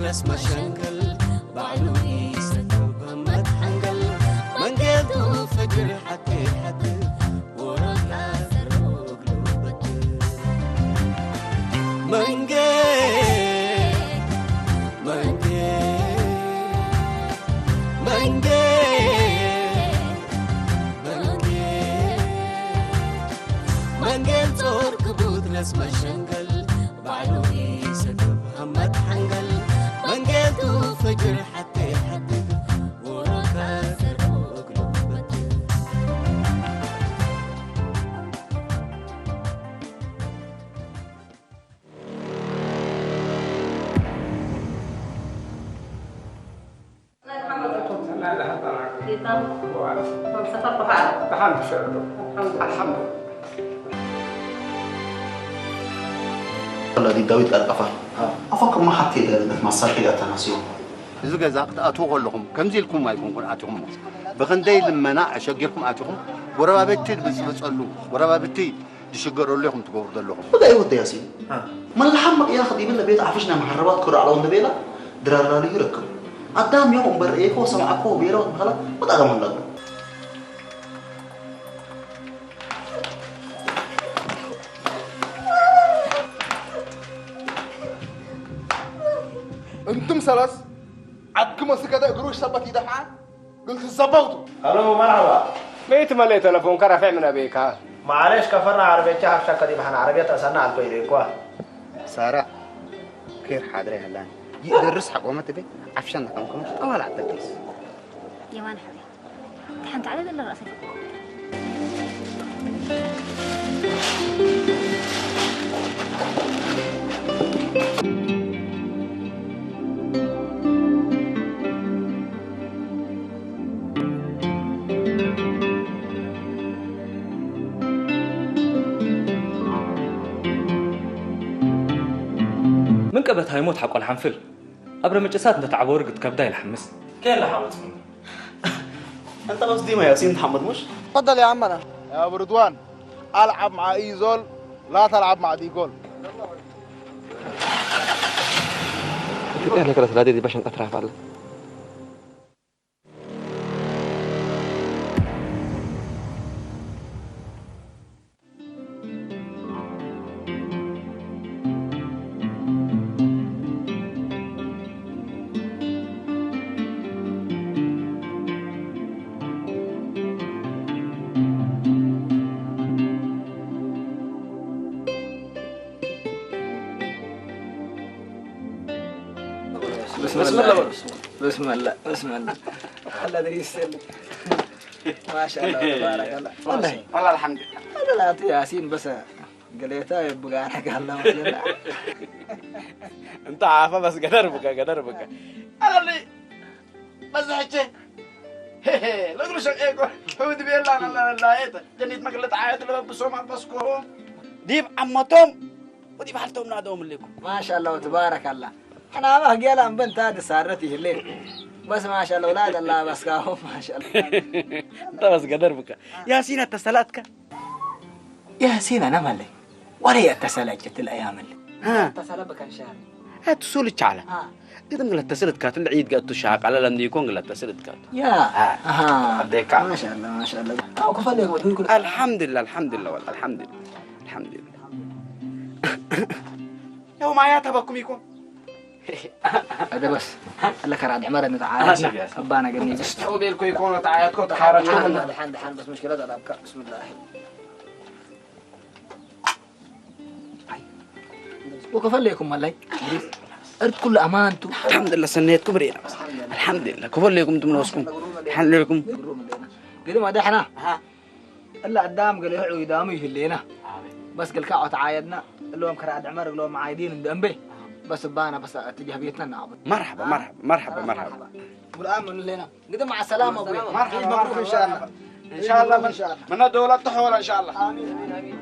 اسمع شنقل بعلو يسكب همت حنقل من قلتو فجر حتى حتى ورقة سروق لوبت من قلت من قلت من قلت من قلت من قلت صور كبوت نسمع شنقل ባዕሉ ይሰግብ ሃማት ሓንገል መንገዱ ፈጅር ሓተ ይሓድግ ወሮካ ዘርኡ እግሉ በትር ወላዲት ዳዊት ቀልጠፋ። ኣፋ ክማ ሓብቲ የደረበት ማሳኪ እያ ተናሲቡ። እዚ ገዛ ክትኣትዉ ከለኹም ከምዚ ኢልኩም ኣይኮንኩን ኣቲኹሞ። ብኽንደይ ልመና ኣሸጊርኩም ኣቲኹም። ጎረባብቲ ድብጽብጸሉ፣ ጎረባብቲ ድሽገረሉ ኢኹም ትገብሩ ዘለኹም። ብጋይ ወዲ ያሲን። አ። መላሓም መቕያ ኸዲብለ ቤት ዓፍሽ ናይ መሓረባት ክራዕሎ እንደ ቤላ ድራር ላሉ ይረክብ። ኣዳም ዮም እምበር ኤኮ ሰማዕኮ ቤሎ በኸላ ወጣ ገመን ላሉ። እንቱም ሰለስ ዓድኪ መስከተ እግሩ ሰበት ይደፋ። قلت الزبوط. الو، مرحبا. بيت ملي تلفون كرفع من ابيكا. معلش كفرنا عربية حفشة كدي بحنا عربية تسنى على الكويري كوا. سارة، كير حاضرة هلان. يقدر رس حق وما تبي؟ عفشان كم كم؟ أول عتبتيس. يوان حبي. تحنت على بلا رأسك. من قبت هاي موت حق الحنفل. أبرم الجسات أنت تعبور قد كبدا يلحمس. كان لحمس مني. أنت قصدي ما ياسين محمد مش؟ تفضل يا عمنا. يا أبو رضوان، ألعب مع إيزول، لا تلعب مع ديجول. أنا كده سلادي دي باش أنت أترافع. بسم الله، بسم الله، بسم الله. الله ده يسلمك. ما شاء الله، تبارك الله. والله. والله الحمد لله. هذا لا يا ياسين، بس قليتا يبقى أنا قال له. أنت عافى بس قدر بك، قدر بك. أنا اللي بس حكي. لقلو شق إيكو. حود بيلا، لا، لا، لا، إيه ده؟ جنيت ما قلت عايد لو بسوم بسكوهم. ديب عمتهم. ودي بحالتهم نادوم لكم. ما شاء الله وتبارك الله. أنا ما قال أن بنت هذه سارتي الليل. بس ما شاء الله، أولاد الله بس كاهم، ما شاء الله. أنت بس قدر بك. ياسين، أنت سلاتك؟ ياسين، أنا مالي. ولا يتصل جت الأيام اللي. ها. اتصل بك إن شاء الله. هات سول تشعله. ها. قدم قلت تسلت كات، العيد قلت شاق على لم يكون قلت تسلت كات. يا. ها. أها. أديك. ما شاء الله، ما شاء الله. أو كفل يقول، يقول. الحمد لله، الحمد لله، والله، الحمد لله. الحمد لله. يوم ما يتبكم يكون. هذا بس. لك راد عمر متعايد. أبانا قال لي. استوبي الكويكون وتعايدكم تحاربون. الحمد لله، الحمد لله، بس مشكلة ذا بسم الله. وكفل لكم مالي. أرد كل أمانته. الحمد لله سنيتكم رينا. الحمد لله. كفل لكم تمنوسكم. الحمد لكم. قدم هذا إحنا. ها. إلا قدام قال يحيوا يداموا يهلينا. بس قال كعوة عايدنا. اللي هم كراد عمر، اللي هم عايدين الدنبي. بس بانا بس اتجاه بيتنا نعبد. مرحبا، مرحبا، مرحبا، مرحبا. والآن من لنا. قدم مع السلامة أبوي. مرحبا، مبروك إن شاء الله. إن شاء الله من، إن شاء الله. من الدولة تحول إن شاء الله. آمين، آمين، آمين.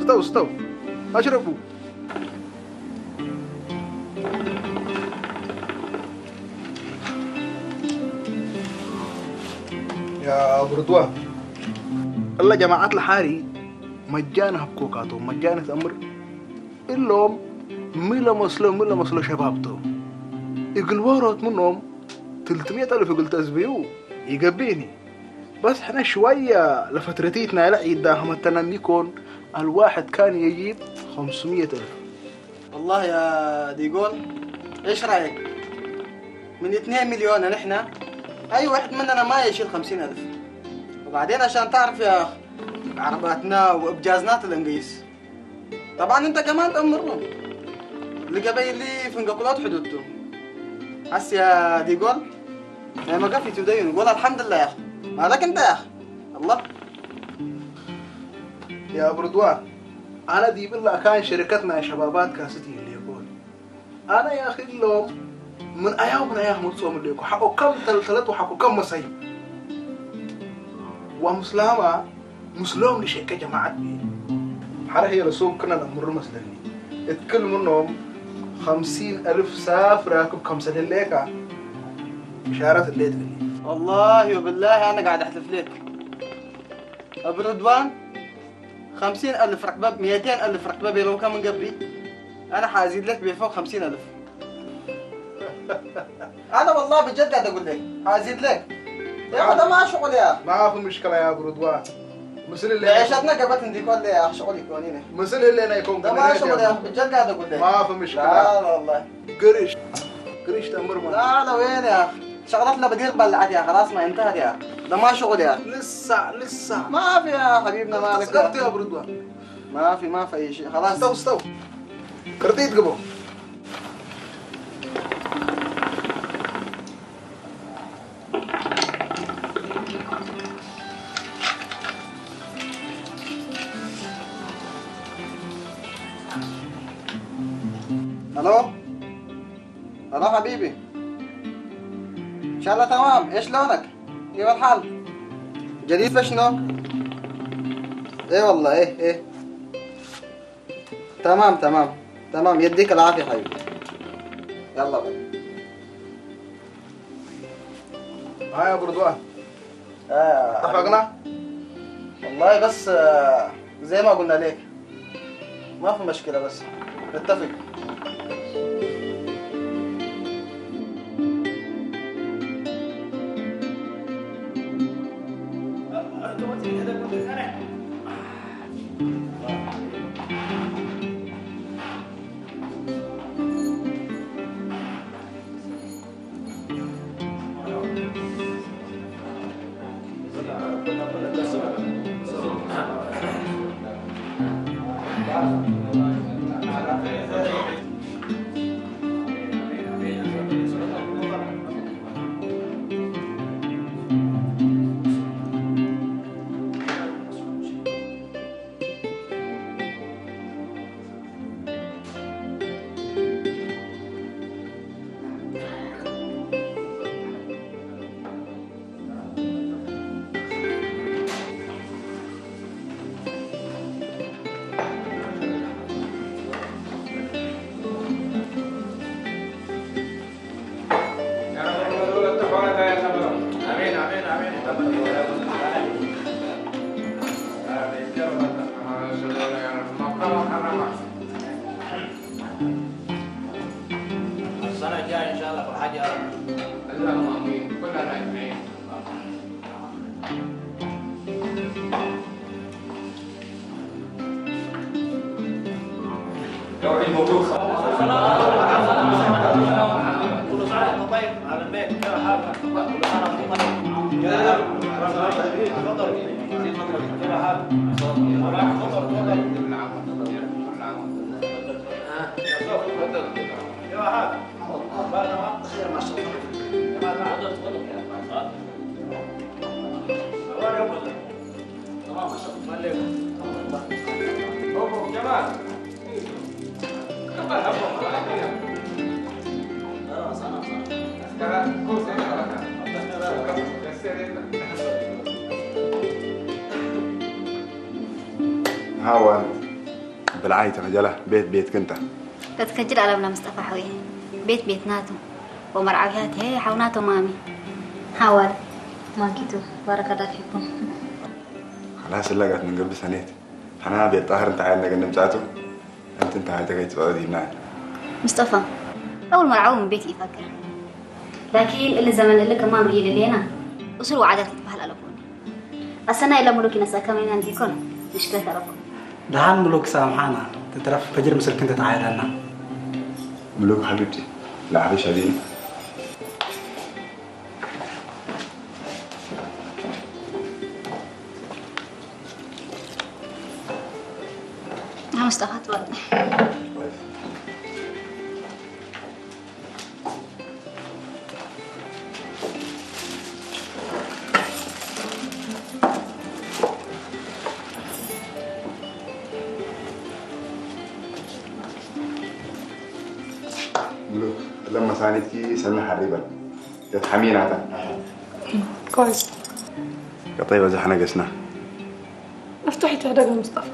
استو استو، اشربوا. يا ابو رضوان، الله جماعة الحاري مجانا هبكوكاتو مجانا تأمر إلهم، ملا مسلو ملا مسلو شبابتو يقول وروت منهم تلتمية ألف يقول تزبيو يقبيني. بس احنا شوية لفترتيتنا لا عيدا هم التنميكون الواحد كان يجيب خمسمية ألف. والله يا ديجول، ايش رايك؟ من اثنين مليون نحن، اي واحد مننا ما يشيل خمسين ألف. وبعدين عشان تعرف يا اخ، عرباتنا وابجازنا تلنقيس. طبعا انت كمان تأمرهم. لقبي اللي فنقكلوت حدودته. هسه يا ديجول، يا ما قفي تدين، قول الحمد لله يا اخي. مالك انت يا اخي؟ الله. يا ابو رضوان، انا دي بالله كان شركتنا يا شبابات كاستي اللي يقول. انا يا اخي اللوم من ايام من ايام متصوم اللي يقول حقو كم تلتلت وحقو كم مسي. ومسلمة مسلوم لشيكة جماعة بي. حرهي رسول كنا نمر مسلمين. اتكل منهم خمسين ألف ساف راكب خمسة لليكا. إشارة الليل لي. والله وبالله أنا قاعد أحلف لك. أبو رضوان، خمسين ألف رقبة، ميتين ألف رقبة بيروكا من قبلي. أنا حازيد لك بفوق خمسين ألف. أنا والله بجد قاعد أقول لك، حازيد لك. يا أخي، ده ما شغل يا أخي. ما في مشكلة يا أبو رضوان. مثل اللي عيشتنا قبت نديك ولا يا أخي، شغل يكون هنا. مثل اللي أنا يكون ده ما شغل يا أخي، بجد قاعد أقول لك. ما في مشكلة. لا، لا، والله. قرش. قرش تأمر ما. لا، لا، وين يا أخي؟ شغلتنا بدير بلعت يا أخي، خلاص ما انتهت يا أخي. ده ما شغل يا أخي. لسه، لسه. ما في يا حبيبنا، مالك يا أخي؟ يا أبو رضوان. ما في، ما في أي شيء، خلاص. استو، استو. كرتيت قبل. الو. الو حبيبي، ان شاء الله تمام. ايش لونك؟ كيف الحال؟ جديد في شنو؟ ايه والله، ايه ايه. تمام تمام. تمام، يديك العافيه حبيبي. يلا باي. ها يا برضوان. آه، اتفقنا؟ والله بس، آه، زي ما قلنا ليك، ما في مشكلة، بس نتفق. السنة الجاية إن شاء الله فرحة يا رب. اللهم آمين. كلنا أجمعين. توحيد مبروك. كل سنة وأنت طيب. أهلا بك. كيف حالك؟ كل سنة وأنت طيب. يا رب. تفضل. تفضل. كيف حالك؟ تفضل. تفضل. كيف حالك؟ هاوان. ብልዓይ ተኸጀላ ቤት ቤት ክንታ። ተትከጅል ኣለምና ምስጠፋ ሓውየ። ቤት ቤት ናቱ። ወመርዓውያት ሄ ሓውናቶ ማሚ። ሓዋል ማንኪቱ ባረከ ዳፊኩም። ሓላ ስላጋት መንገብሪ ሰኔት። ሓና ቤት ጣህር እንታይ ዓይነት ነገር ንምጻቱ? ኣንቲ እንታይ ዓይነት ነገር ትጻወት ይብና? ምስጠፋ። ኣውል መርዓው ምን ቤት ይፈክር። ላኪን እሊ ዘመን እሊ ከማን ርኢ ለሌና። እሱል ወዓዳት ይትበሃል ኣለኩን። ኣሰና ኢላ ሙሉክ ይነሳ ከመይና እንዲኮን ምሽክለት ኣረኩ። ደሓን ሙሉክ ሳምሓና። ትትረፍ ፈጅር ምስልክን ተተዓየዳና። ሙሉክ ሓቢብቲ። ለዓበሽ ኣቢኒ። ሓሙስ ጠፋት በል። ሙሉክ ለመሳኒትኪ ሰና ሓሪበን። ተትሓሚናታ። ኮይስ። ቀጣይ በዛሕ ነገስና። ኣፍታሒ ትሕደግ ምስጠፋ።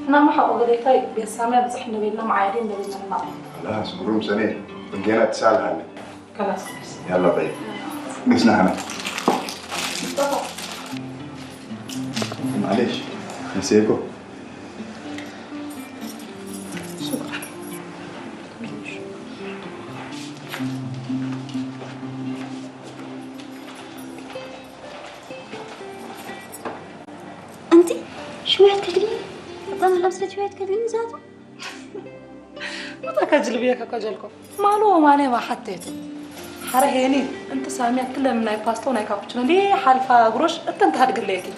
ሕና መሓቆ ገደይታይ ቤት ሳምያ ብፅሕ እንደበልና መዓየዲ እንደበልና ንማቕ። ላስ ግሩም ሰኔ። እንጌና ትሳልሃለ። ከላስ። ያላ ጠይብ። ንስና ሕና። ምስጠፋ። معليش. نسيكو. شكرا. أنت شوية تكلمي؟ أنت لابسة شوية تكلمي ذاته؟ متى كجلبية كجلكو؟ مالو مالي ما حطيته. حرهيني، أنت سامية كل من ناي باستو ناي كابتشينو. ليه حالفة قروش؟ أنت أنت هاد قليكي.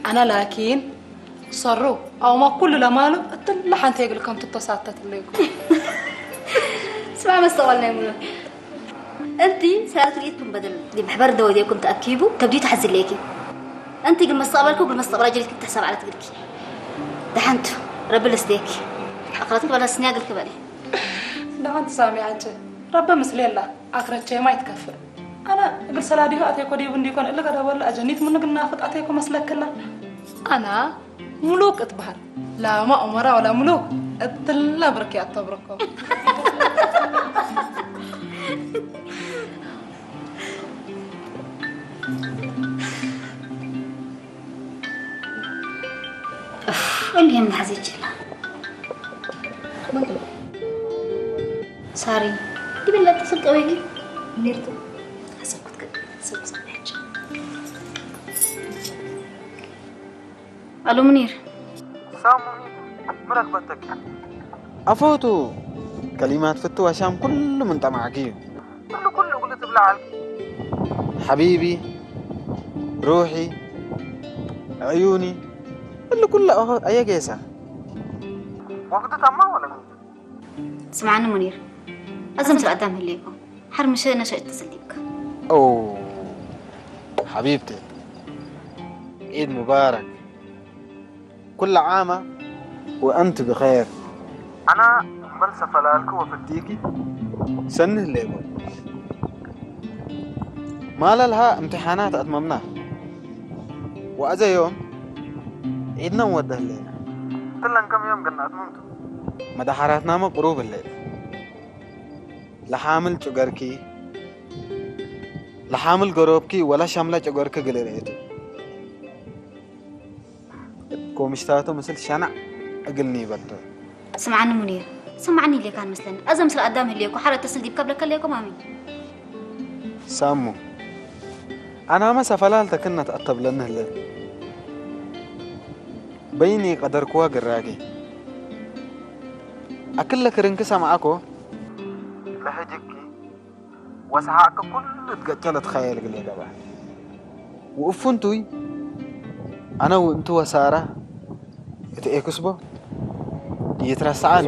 أنا لاكين صرو أو ما كل لمالو أنت لحن تيقل كم تتصاتت ليكو. ስማ መስተቐልና ይሙሉ። እንቲ ሰላት ርኢትኩም በደል ዲ ማሕበር ደወዴኩም ተኣኪቡ ከብዲ ተሓዝለኪ። እንቲ ግን መስተቕበልኩ ግን መስተቕበላ ጀሊትኩም ተሕሳብ ዓለት ግልኪ። ደሓንቱ ረቢ ልስደኪ። ኣኽረትክ በላ ስንያ ግልክ በለ። ደሓንቱ ሳሚ ዓጀ ረቢ ምስሌላ ኣኽረቸ የማይ ትከፍእ። ኣነ እግል ሰላዲሁ ኣተይኮ ዲቡ እንዲኮን እልገ ደበሉ ኣጀኒት ምኑ ግን ናፍቅ ኣተይኮ መስለክላ። ኣና ሙሉክ እትበሃል ላማ ኦመራ ወላ ሙሉክ እትላ ብርክ ያተብርኮ። እንዲህም ናሕዘችላ ሳሪ ይበላ ተሰቀበኪ ኔርቱ ሓሰብኩት ከ ሰብ ሰማያቸው። ኣሉ ሙኒር። ሳሙኒ ምረክበተኪ። ኣፎቱ ከሊማት ፍትዋ ሻም ኩሉ ምን ጠማዕኪ እዩ። ኩሉ ኩሉ ኩሉ ትብላ ዓልኪ። ሓቢቢ ሩሒ ዕዩኒ ኩሉ ኩሉ ኣየጌሳ። ወቅቲ ተማ ወለ ስምዓኒ ሙኒር፣ ኣዘም ስለ ኣዳም ህልየኩም ሓር ምሸ ነሸ እትስሊብካ። ኦ ሓቢብቲ ዒድ ሙባረክ። ኩሉ ዓማ ወአንቲ ብኸይር። ኣና እምበር ሰፈላለኩ ወፍዲኪ ሰንህ ሌቦ ማለልሃ እምትሓናት ኣትመምና ወኣዘ ዮም ዒድና ወደ ህሌና። ትለን ከም ዮም ግን ኣትመምቱ መዳሓራትናመ ቅሩብ ህሌት። ለሓምል ጭገርኪ ለሓምል ገሮብኪ ወላ ሸምላ ጭገርኪ ግልል እቱ። ኮምሽታቱ ምስል ሸናዕ እግልኒ ይበልቶ። ስምዓኒ ሙኒር፣ ስምዓኒ ኢሌካን መስለኒ። ኣዘ ምስል ኣዳም ህልየኮ ሓረ ተስል ዲብ ከብለከ ለየኮ ማሚ። ሳሙ፣ ኣናመ ሰፈላል ተክነት ኣተብለኒ ህለ። በይኒ ቀደርክዋ ግራጌ። ኣክለ ክርንክ ሰምዓኮ። ለህጅኪ ወሰሓቅኪ ኩሉ ትገጨለ ትኸየል ግለ ገባ። ውእፉንቱይ ኣነ ውእንቱ ወሳራ እቲ ኤክስቦ ይትረስዓን።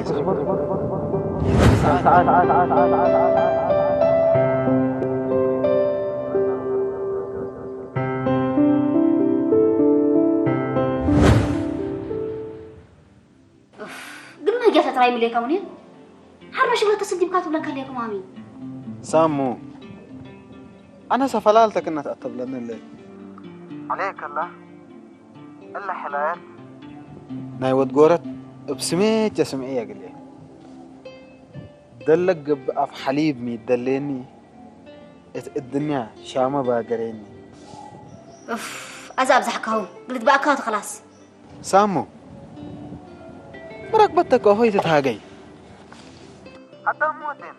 ግን ናይ ጌታ ጥራይ ምልየካ እውን እየ። ሓርባሽ ብለካ ስዲብካ ትብለካ ኣለኩም ኣሚን። ሳሙ፣ ኣነ ሰፈላልተክነት ኣተብለኒ ኣለ። عليك الله. እላ ሕላያት ናይ ወድ ጎረት እብ ስሜት ጀስምዒ የግሌ። ደለግ እብ አፍ ሐሊብ ሚደሌኒ፣ እት እድንያ ሻመ ባገሬኒ። እፍ፣ አዛ አብዛሕካሁ፣ ግልት በአካሁ ተኸላስ። ሳሙ፣ ምረክበት ተከሆ ይትትሃገይ። አዳሙ ወዴነ።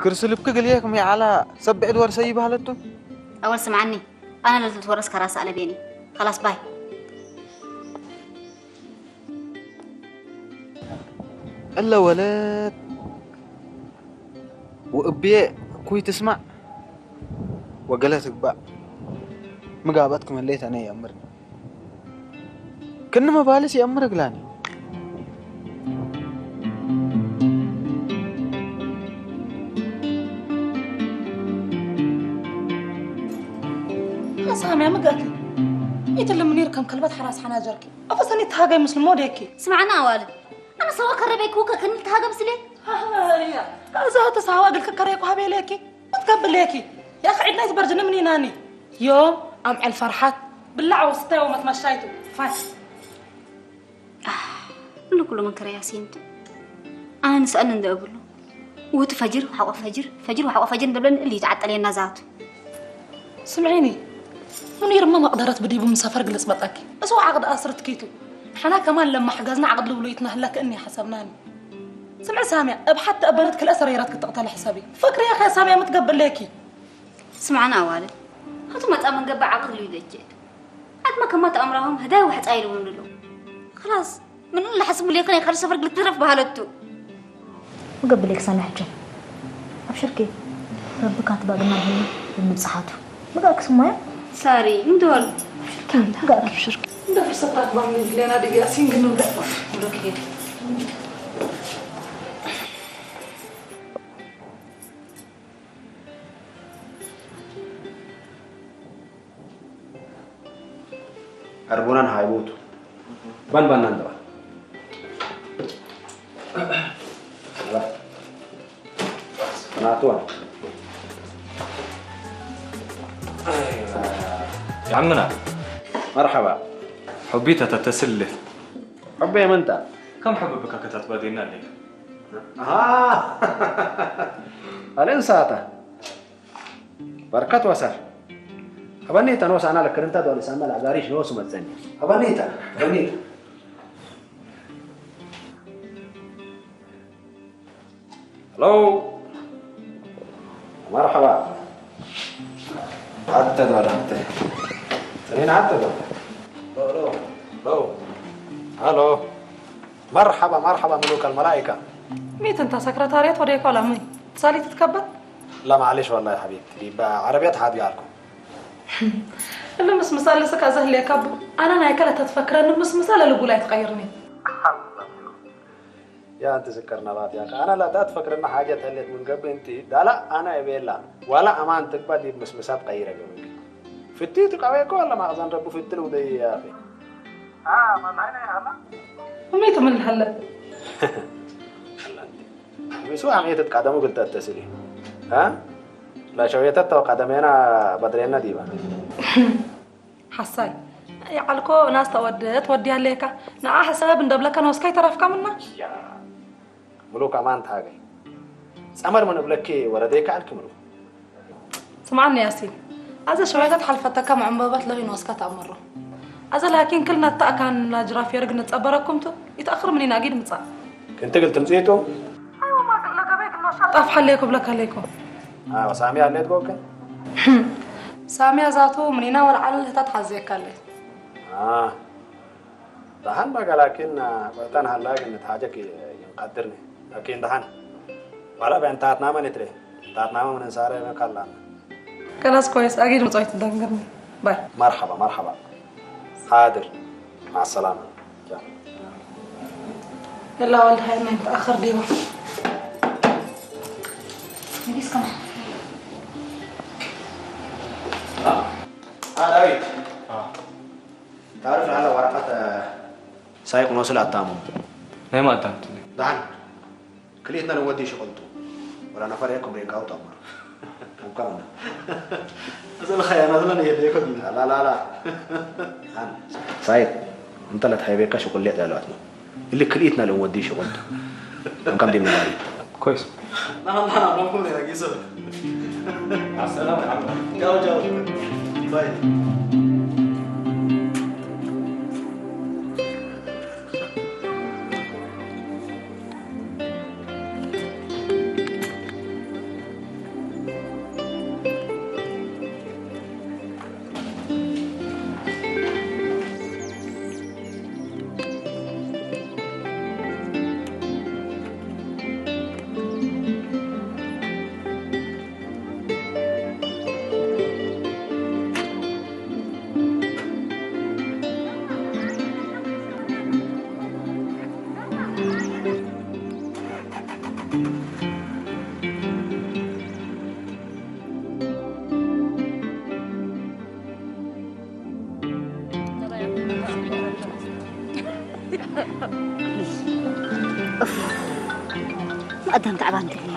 ክርስ ልብክ ግልየክ ሚዓላ ሰብዕድ ወርሰ ይባህለቱ። አወል ስምዓኒ፣ አነ ለልትወረስ ከራስ አለቤኒ። ከላስ ባይ። እለ ወለት ወእብዬ እኩይ ትስማዕ ወገለ ትግባእ ምጋበት ክመሌት አነ የእምር። ክኒ መባልስ የእምር እግላኒ። ሓሳምያ ምግኣኪ። ይትልምኒር ከም ከልበት ሓራስ ሓናጀርኪ። ኣፈሰኒ ተሃገይ ምስሉ ሞዴኪ። ስምዓና ኣዋልድ። ኣነ ሰዋ ከረበይኩ ከክኒ ተሃገ ምስሌ። ሃሃያ። እዛ ተሳዋ ግልክ ከረይኩ ሃቤሌኪ። እትከብሌኪ። ያኺ ዒድና ይትበርጅኒ ምኒናኒ። ዮም ኣምዐል ፈርሓት። ብላዕ ወስታይ ወመትመሻይቱ። ፋሽ። ኣህ፣ እሉ ኩሉ መንከረ ያሲንቱ። ኣነ ንስኣል እንደ እብሉ። ውቱ ፈጅር፣ ሓቆ ፈጅር፣ ፈጅር፣ ሓቆ ፈጅር እንደብለን እሉ ይተዓጠለየና ዛቱ። ስምዒኒ፣ ሙኒርማ መቕደረት ብዲቡ ምሰፈር ግልጽ በጠኪ። እሱ ዓቕድ ኣስርት ኪቱ። ሓና ከማን ለማሕገዝና ዓቕድ ልብሉ ይትናህለክ እኒ ሓሰብናኒ። ስምዒ ሳምያ፣ እብ ሓቲ እበነት ክልአ ሰረይራት ክትቕተል ሕሰቢ። ፍቅሪ ያኸ ሳምያ ምትገብለኪ። ስምዓና ኣዋልድ፣ ሀቱ መጻ መንገባ ዓቕል እዩ ደጀ። ዓድማ ከማ ተኣምራሆም ህዳይ ዋሕጻ ኢልውን ኣሎ። خلاص፣ ምን ለሐስቡ ሌክን የኸር ሰፈር ግልትረፍ በሃለቱ። ምገብሌክ ሳሚ ሕጂ። ኣብሽርኪ፣ ረቢ ካትባ ግና ብህሉ ብምብጽሓቱ። ምጋእክ ስሞያ? ሳሪ፣ ምድዋል። ኣብሽርኪ፣ ምጋእክ። ኣብሽርኪ። እንደ ፍርሰታት ባሚ ሌና ድግያ ሲንግ ምብዳ። ብሎክ ሄድ። ሐርቦናን ሃይቦቱ ባን ባናን ደዋ። ናትዋ። يا عمنا. مرحبا. حبيت تتسلف. حبي يا منتا. كم حب بك كتات بادينا لك؟ آه. الإنساتة. በርከት ወሰር። አበኔተ ኖስ አና ለክርንታ ዶል ሳመል አጋሪሽ ኖሱ መጸኒ። አበኔተ፣ አበኔተ። ሄሎ። መርሐባ። አተ ዶል አተ። ሰኔን አተ ዶል። ሄሎ፣ ሄሎ። ሄሎ። መርሐባ፣ መርሐባ ምሉክ አልመላኢካ። ሚት እንተ ሰክረታርያት ወደይኮ ለሚ ትሳሊ ትትከበት? لا معلش والله يا حبيبتي، ዲብ ዓረብያ ተሓድጋ ኣልኩ። እሉ ምስምሳ ለስካ ዘህልየካ ቡ፣ ኣነ ናይ ከለ ተትፈክረኒ ምስምሳ ለልጉል ኣይትቀይርኒ። ያ ኣንቲ ዝከር ነባት ያካ፣ ኣነ ላ ተትፈክረና ሓጀት ህሌት ምን ገብእ እንቲ፣ ዳላ ኣነ እቤላ፣ ዋላ ኣማን ትግባ ዲብ ምስምሳ ትቀይረ ገብእኪ። ፍቲ ትቃወይ እኮ ኣለ ማእዘን ረቡ ፍቲ ልውደይ ያኺ። አ፣ ማላይ ናይ ሃላ? እመይ ትምልሐለ? ሃላ ኣንቲ። ሚሱ ኣምዒት ትቃደሙ ግልጠት ተስሊ። አ? ላሸውየተት ተው ቀደሜና በድሬና ዲባ። ሓሳይ። ይዓልኮ ናስ ተወደት ወዲያ ኣለካ። ንዓ ሕሰብ እንደብለካ ንወስካ ይተረፍካ ምና። ያ። ምሉክ ኣማን ተሃገይ። ጸመር ምን እብለኪ ወረደይካ ኣልኪ ምሉክ። ስምዓኒ ያሲን። ኣዘ ሸውየተት ሓልፈተካ መዕንበበት ለኺ ንወስካ ተኣምሮ። ኣዘ ላኪን ክል ነታ ኣካን ናጅራፍ የርግ ንጸበረኩምቱ ይትኣኽር ምኒና ጊድ ምጻእ። ክንትግል ትምጽኢቱ? ጣፍ ሓለይኩ ብለካ ኣለይኩ። ኣዎ፣ ሳሚ ኣሌት ጎከ? ሳሚያ ዛቱ ምኒና ወልዓል ህታት ሓዘየካ ኣለ። አ፣ ደሓን በቃ፣ ላኪን፣ አ፣ ቆይታን ሃላ ግን ንትሓጀክ ይንቀድርኒ። ላኪን ደሓን። ዋላ በእንታትና መን ይትሬ? እንታትና መን እንሳረ መካላና። ከላስ ኮይስ፣ ኣጊድ ምጽዋይ ትደንገርኒ። ባይ። መርሓባ፣ መርሓባ። ሓድር። ማዕ ሰላማ። ቻው። يلا ولد هاي ما يتأخر ديما. نقيس كمان. آه، داويد. آه. تعرف على ورقة، آه، سايق نوصل التامم. ما ما التامم. دهان. ክልኢትና ንወዲ ሽቕልቱ ወላ ነፈር የኩም ሬንካው ጠማ። ከምካምና። እዚ ለኸያ ናዝለን እየ ደይኮ ጊዜ። ላ፣ ላ፣ ላ። ሃን። ሳይድ፣ እንተ ለትሓይቤካ ሽቁሌጥ ያለዋት ነው። اللي كليتنا لو ودي شغل. كم دي من غالي؟ كويس. نحن نحن عمركم يا جيزة. السلام عليكم. جاو جاو. باي. مقدم تعبان تبني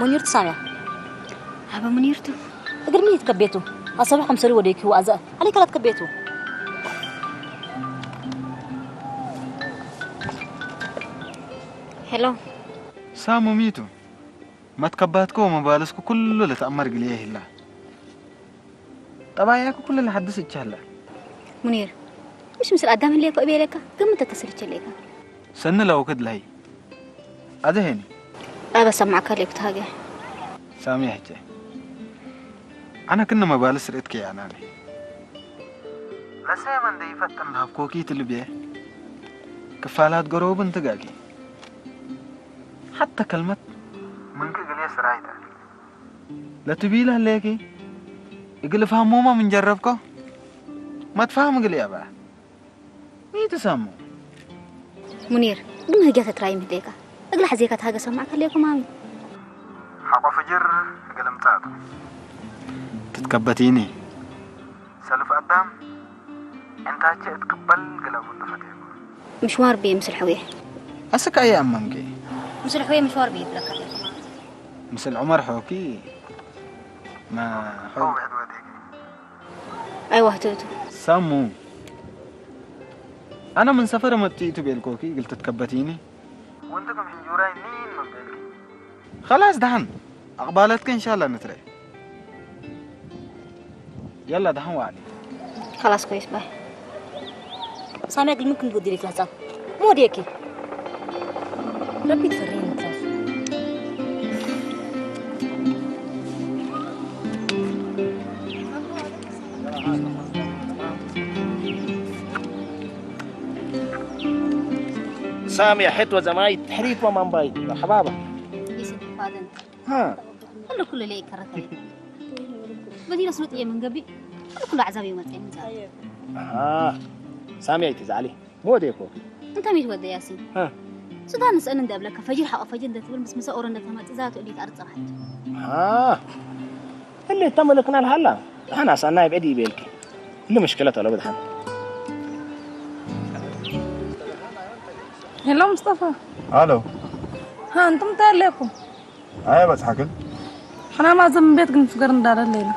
منير تسامع هبا منيرتو እግር ምን ይትከቤቱ ኣሰብሑ ከምሰሉ ወደይኪ ወኣዘ ኣለይ ካላት ከቤቱ ሄሎ ሳሙ ሚቱ መትከባትኮ መባለስኩ ኩሉ ለተኣመር ግልየ ይህላ ጠባያኩ ኩሉ ለሓድስ እቻለ ሙኒር ምሽ ምስል ኣዳም ህልየኮ እቤለካ ግምተ ተስልቸለካ ሰኒ ለውክድ ለሀይ ኣዘ ሄኒ ኣበ ሰማዕካ ለይኩ ተሃገ ሳሚ ሕጀ ኣነ ክነ መባልስ ርእትከ ያናነ ለሰየመ እንደ ይፈጥን ሃብኮኪ ትልብየ ክፋላት ገረውብ እንትጋጊ ሓተ ከልመት ምንክ እግልየ ስራይተ ለትቢል ህለየኪ እግል እፍሃሞማ ምን ጀረብኮ መትፋሃም እግል ያባ ይትሰሙ ሙኒር ግን ህግያ ተትራይ ምህደካ እግል ሓዜካ ተሃገ ሰማዕካ ለየኩም ኣሚ ሓቆ ፍጅር እግል እምጻእቱ ትትከበቲኒ ሰልፍ ኣዳም እንታቸ እትቅበል ግለቡ ንፈቴኩ ምሽዋር ብየ ምስል ሕውየ ኣስካ እየ ኣመምኪ ምስል ሕውየ ምሽዋር ብየ ይብለካ ምስል ዑመር ሖኪ ማ ሖ ኣይዋ ህትብቱ ሳሙ ኣነ ምን ሰፈረ መጥኢቱ ቤልኮኪ ግልትትከበቲኒ ወንትኩም ሕንጁራይ ኒን መንበልኪ خلاص دحن أقبالتك إن شاء الله نتري يلا دحن وعلي خلاص كويس باي ሳሚያ ግን ምንክን ትወዲ ዲክ ህፃን መወድየኪ ረቢ ትፈርኒ ምክራፍ سامية حتوة زمايت حريف ومنبايت مرحبا بك يسد فادن ها كل كل لي كرتي بدي نسلط يمن قبي كل كل عذاب يوم الدين آه سامية تزعلي مو ديكو انت ميت ود ياسين ها سودان نسأل ندب لك فجر حق فجر ده تبل مس مسا اورن ده تما تزات ودي تعرض صراحه ها اللي تملكنا الهلا احنا صناي بعدي بيلك اللي مشكلة ولا بدحن ሄሎ ሙስጠፋ ኣሎ ሃ እንቱም እንታይ ኣለኩም ኣየ በጽሓክን ሕና ማዘም ቤት ግን ፍገር እንዳለ ሌላ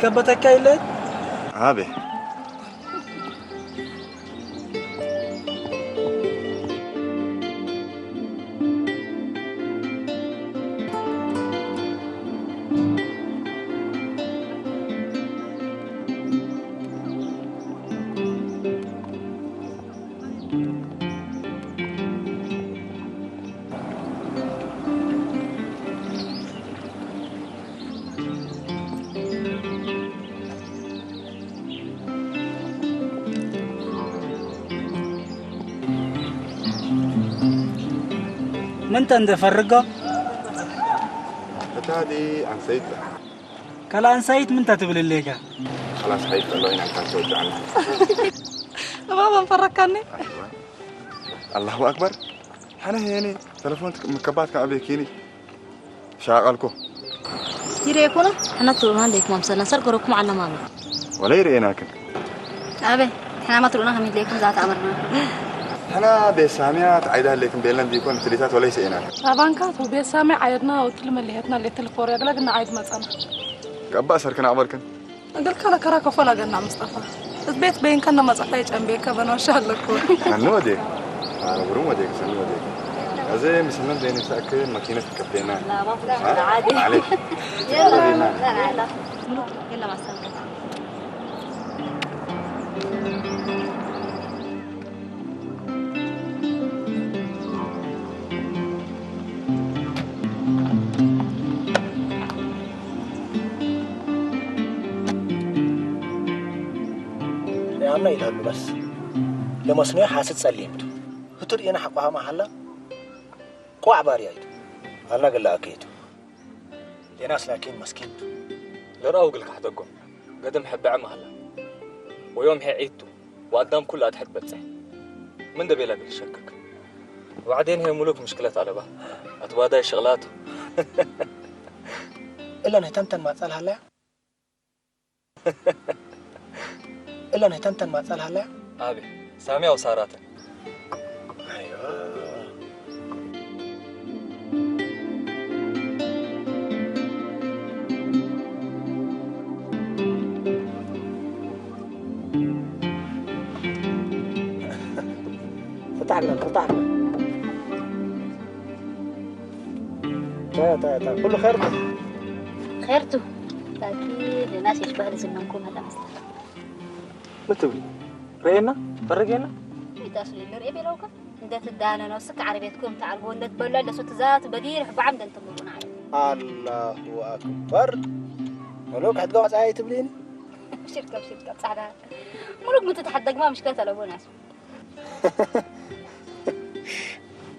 ከበተካ ኢለ ኣቤ ምንተ እንደ ፈርጎ? እታ ዲ ኣንሰይት። ከላ ኣንሳይት ምንታ ትብል እሌካ? خلاص ሓይት ኣለዎ ኢና ካንሰ ወድዓና። እባብ ፈረካኒ። ኣላሁ ኣክበር። ሓነ ሄኒ ተለፎን ምከባት ከዓበኪኒ። ሻቀልኩ። ይሬኩና። ሕና ትብሉና ለይኩም ኣምሰልና ሰር ገረኩም ዓለማሚ። ወላ ይሬናክን። ኣበ ሕና ማትሩና ከመይ ለይኩም ዛት ኣመርና። ሕና ቤሳሚያ ተዓይዳ ለይኩም ቤለን ዲኮን ትሊታት ወላ ይሰኤና። ኣባንካ ቱ ቤሳሚያ ዓየድና ወትል መለየትና ለትል ኮርያ ገለግና ዓይድ መጻና። ቀባ ሰርክን ኣቅበልክን። እግልካ ለከራ ከፎላ ገና ምስጠፋ። እት ቤት በይንከ ነመጻፋ የጨንቤከ በኖሻ ኣለኩ። ኣነ ወዴ ኣረብሩም ወዴ ሰኒ ወዴ። እዚ ምስልን ዘይንሳእክ መኪነት ትከፍለና። ላባ ፍላ አ? ዓዲ። ማለሽ። የላ፣ ችግር የለም። የላ፣ የላ። ምሉክ የላ ማስተንቀታ። ሪኣምና ይላሉ በስ ለመስኖ ሓስድ ጸሊምቱ ህቱር የና ሓቋሃማ ሃላ ቋዕ ባርያ ይቱ ኣልና ገላ ኣከይቱ ሌናስ ላኪን መስኪንቱ ለራው ግል ካሕተጎም ገደም ሕበዐ መሃላ ወዮም ሄ ዒቱ ወኣዳም ኩሉ ኣትሕት በጽሕ ምን ደቤላ ግል ሸክክ ወዓዴን ሄ ሙሉክ ምሽክለት ኣለባ ኣትባዳይ ሽቕላቱ እለን ህተምተን ማጻል ሃለያ እለን ህተምተን ማጻል ሃለያ ኣቤ ሳሚያ ወሳራተን فتح لنا فتح لنا تا تا تا كله خير خيرته لكن الناس يشبه لزمنكم هذا مثلا ምን ትብሊ? ርእየና? ፈረጌና? ይታስሉ ንርኢ ቤለውካ እንደ ትዳነ ነው ስክ ዓረቤትኩም ተዓርጎ እንደ ትበሉ እንደ ሶት ዛት በዲር ሕባዓም እንደ ትምቁና ዓረብ አላሁ አክበር ወሎ ከሕድጋ ወፃ ኣይትብሊኒ ሽርካ ሽርካ ጻዕዳ ሙሉክ ምትትሓደግማ ምሽከት ኣለቦናስ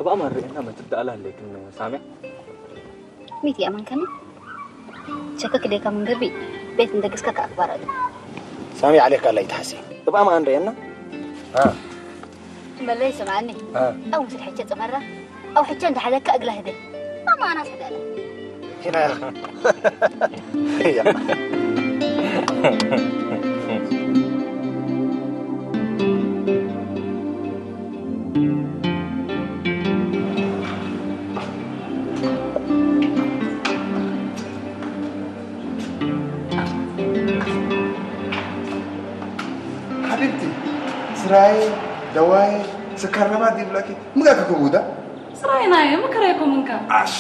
እባ ማን ርእየና መትብዳእላ ኣለይክን ሳሚያ ሚት ያማን ከኒ ሸከክ ደካ መንገቢ ቤት እንደገስካ ከአክባር አለ ሳሚ عليك الله يتحسي እባ ማን ርእየና መለይ ስምዓኒ ኣብ ምስል ሕቸ ጽፈራ ኣብ ሕቸ እንዳሓለካ እግላ ህደ ኣማና ስሕዳለ ሄና ሓቢብቲ ስራይ ደዋይ ስካር ነባት ይብለኪ ምጋ ክከውዳ ስራይ ናይ ምክር ኣይኮምንካ ኣሽ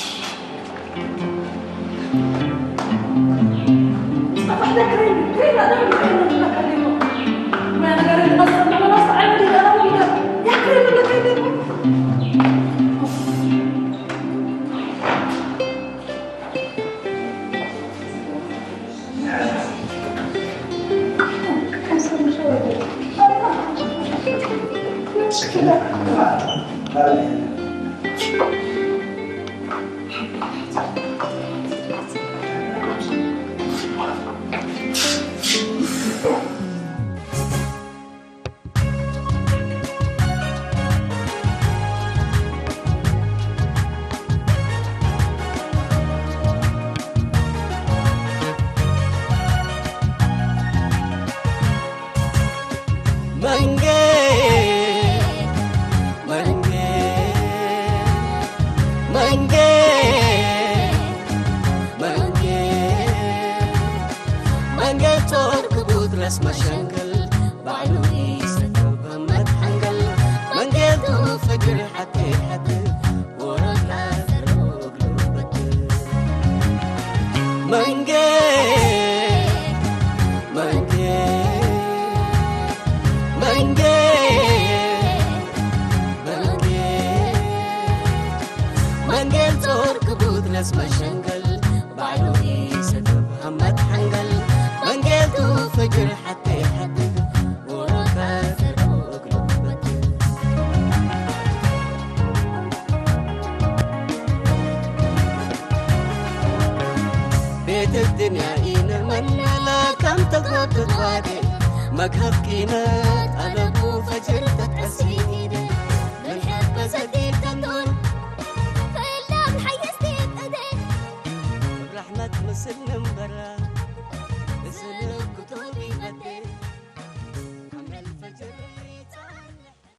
መንጌ መንጌ ለስ መሸንገል ባዕሉ ይሰተብ መትሐንገል መንጌቱ ፈጅር ሐቴ ሐቴ ወረቃ ዘረወግሉ በትር መንጌ መንጌ መንጌ መንጌ መንጌል ጾር ክቡት ለስ መሸንገል ባዕሉ ይሰተብ መትሐንገል መንጌቱ ፈጅር ሐቴ ሐቴ ወረቃ ዘረወግሉ በትር ቤት الدنيا إينا من لا كم تغطت وادي مكهف كينا طلبوا فجر تتأسيدي من حب زدي